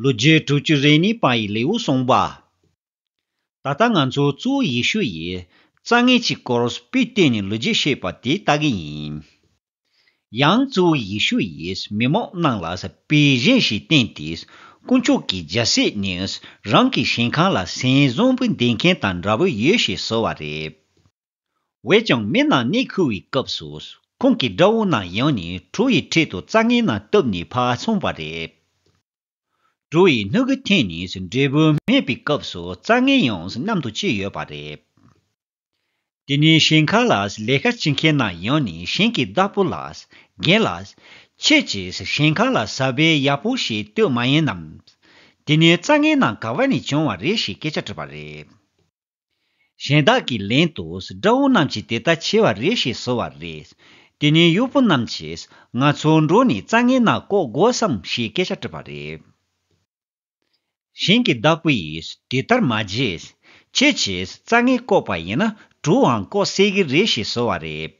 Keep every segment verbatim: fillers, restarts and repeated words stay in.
ལོ་རྒྱུས་དྲུག་ཅུ་རེ་གཉིས་པ་ཡི་ལེའུ་གསུངས་པ། ད་ལྟ་ང་ཚོ་གཙོ་བོ་ཡེ་ཤུ་ཡིས་རྩྭ་ངན་གྱི་སྐོར་དཔེ་བསྟན་ནས་ལོ་རྒྱུས་བཤད་པ་དེ་ལྟ་གི་ཡིན། ཡང་གཙོ་བོ་ཡེ་ཤུ་ཡིས་མི་མང་རྣམས་ལ་དཔེ་བཞིན་ཞིག་བསྟན་ཏེ། དཀོན་མཆོག་གི་རྒྱལ་སྲིད་ནི་རང་གི་ཞིང་ཁ་ལ་སོན་བཟང་པོ་འདེབས་མཁན་དང་འདྲ་བོ་ཡོད་ཞེས་ཟེར་བ་རེད། འོན་ཀྱང་མི་རྣམས་གནས་ཁུལ་བའི་སྐབས་སུ། ཁོང་གི་དགྲ་བོ་རྣམས་ཡོང་ནས་གྲོ་ཡི་ཁྲོད་དུ་རྩྭ་ངན་རྣམས་གཏུབས་ནས་ཕར་སོང་བ་རེད། གྲོ་ཡི་སྣུམ་གྱིས་འཐེན་ནས་འབྲས་བུ་སྨིན་པའི་སྐབས་སུ་རྩྭ་ངན་ཡང་མཉམ་དུ་སྐྱེས་ཡོད་པ་རེད། དེ་ནས་ཞིང་ཁ་ལ་ལས་ཀ་བྱེད་མཁན་རྣམས་ཡོང་ནས་ཞིང་གི་བདག་པོ་ལ། རྒན་ལགས། ཁྱེད་ཀྱིས་ཞིང་ཁ་ལ་ས་བོན་ཡག་པོ་ཞིག་གཏུབས་མ་ཡིན་ནམ། དེ་ནས་རྩྭ་ངན་རྣམས་ག་བ་ནས་བྱུང་བ་རེད་ཞེས་སྐད་ཆ་དྲིས་པ་རེད། གཞན་དག་གིས་ལན་དུ། དགྲ་བོ་རྣམས་ཀྱིས་དེ་ལྟར་བྱས་པ་རེད་ཞེས་ཟེར་བ་རེད། དེ་ནས་གཡོག་པོ་རྣམས་ཀྱིས། ང་ཚོ་འགྲོ་ནས་རྩྭ་ངན་རྣམས་བཀོག་དགོས་སམ་ཞེས་སྐད་ཆ་དྲིས་པ་རེད། ཞིང་གི་བདག་པོ་ཡིས་དེ་ལྟར་མ་བྱེད། ཁྱེད་ཀྱིས་རྩྭ་ངན་བཀོག་པ་ཡིན་ན་གྲོའང་བཀོག་སྲིད་ཀྱི་རེད་ཞེས་ཟེར་བ་རེད།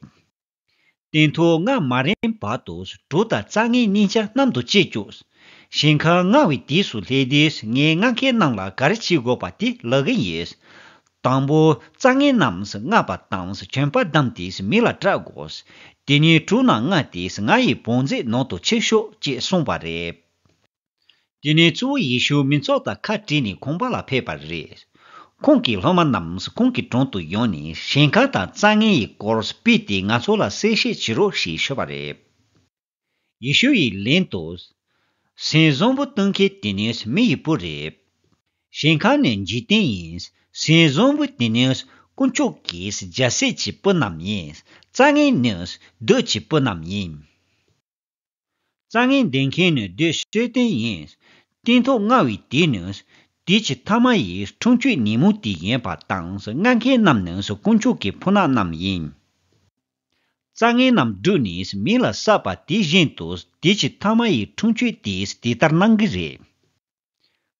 སྟོན་ཐོག་ལྔ་མ་རན་བར་དུ་གྲོ་དང་རྩྭ་ངན་གཉིས་ཆ་མཉམ་དུ་སྐྱེས་བཅུག་ཞིང་ཁ་ལྔ་བའི་དུས་སུ་སླེབས་དུས་ངས་ལྔ་མཁན་རྣམས་ལ་ག་རེ་བྱེད་དགོས་པ་དེ་ལབ་ཀྱི་ཡིན། དང་པོ་རྩྭ་ངན་རྣམས་བརྔས་པ་དང་གྱོན་པ་བསྡམས་ཏེ་མེ་ལ་བསྲེག་དགོས། དེ་ནས་གྲོ་རྣམས་བརྔས་ཏེ་ང་ཡི་བང་མཛོད་ནང་དུ་ཁྱེར་ཤོག་ཅེས་གསུངས་པ་རེད། དེ་ནས་གཙོ་བོ་ཡེ་ཤུ་མི་ཚོགས་དང་ཁ་བྲལ་ནས་ཁང་པ་ལ་ཕེབས་པ་རེད། ཁོང་གི་སློབ་མ་རྣམས་ཁོང་གི་དྲུང་དུ་ཡོང་ནས་ཞིང་ཁ་དང་རྩྭ་ངན་ཡི་སྐོར་དཔེ་དེ་ང་ཚོ་ལ་གསལ་བཤད་བྱེད་རོགས་ཞེས་ཞུས་པ་རེད། ཡེ་ཤུ་ཡིས་ལན་དུ། སོན་བཟང་པོ་གཏུབ་མཁན་དེ་ནི་མི་ཡི་བུ་རེད། ཞིང་ཁ་ནི་འཇིག་རྟེན་ཡིན། སོན་བཟང་པོ་དེ་ནི་དཀོན་མཆོག་གི་རྒྱལ་སྲིད་ཀྱི་བུ་རྣམས་ཡིན། རྩྭ་ངན་ནི་བདུད་ཀྱི་བུ་རྣམས་ཡིན། རྩྭ་ངན་འདེབས་མཁན་ནི་བདུད་ཤེ་ཏན་ཡིན། སྟོན་ཐོག་ལྔ་བའི་དུས་ནི། དུས་ཀྱི་ཐ་མ་ཡི་འཁྲུངས་སྐྱོད་ཉིན་མོ་དེ་ཡིན་པ་དང་བརྔས་མཁན་རྣམས་ནི་དཀོན་མཆོག་གི་ཕོ་ཉ་རྣམས་ཡིན། རྩྭ་ངན་རྣམས་བསྒྲུགས་ནས་མེ་ལ་བསྲེགས་པ་དེ་བཞིན་དུ་དུས་ཀྱི་ཐ་མ་ཡི་འཁྲུངས་སྐྱོད་དེས་དེ་ལྟར་གནང་གི་རེད།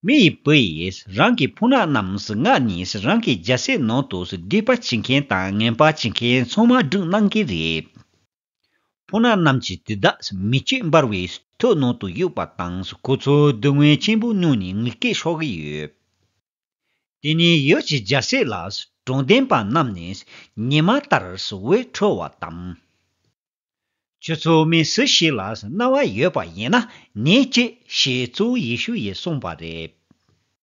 མི་ཡི་བུ་ཡིས་རང་གི་ཕོ་ཉ་རྣམས་བརྔས་ནས་རང་གི་རྒྱལ་སྲིད་ནང་དུ་སྡིག་པ་བྱེད་མཁན་དང་ངན་པ་བྱེད་མཁན་ཚང་མ་བསྒྲུགས་གནང་གི་རེད། ཕོ་ཉ་རྣམས་ཀྱིས་དེ་དག་མེ་ལྕེ་འབར་བའི་ཐོད་ནང་དུ་གཡུགས་པ་དང་ཁོ་ཚོ་སྡུག་བསྔལ་ཆེན་པོ་མྱོང་ནས་ངུ་སྐད་ཤོར་གྱི་ཡོད། དེ་ནས་ཡུལ་གྱི་རྒྱལ་སྲིད་ལ་དྲང་བདེན་པ་རྣམས་ནས་ཉི་མ་ལྟར་འོད་འཕྲོ་བ་དང་། ཁྱོད་ཚོ་མི་སུ་ཞིག་ལ་རྣ་བ་ཡོད་པ་ཡིན་ན་ཉོན་ཅིག་ཞེས་གཙོ་བོ་ཡེ་ཤུ་ཡིས་གསུངས་པ་རེད།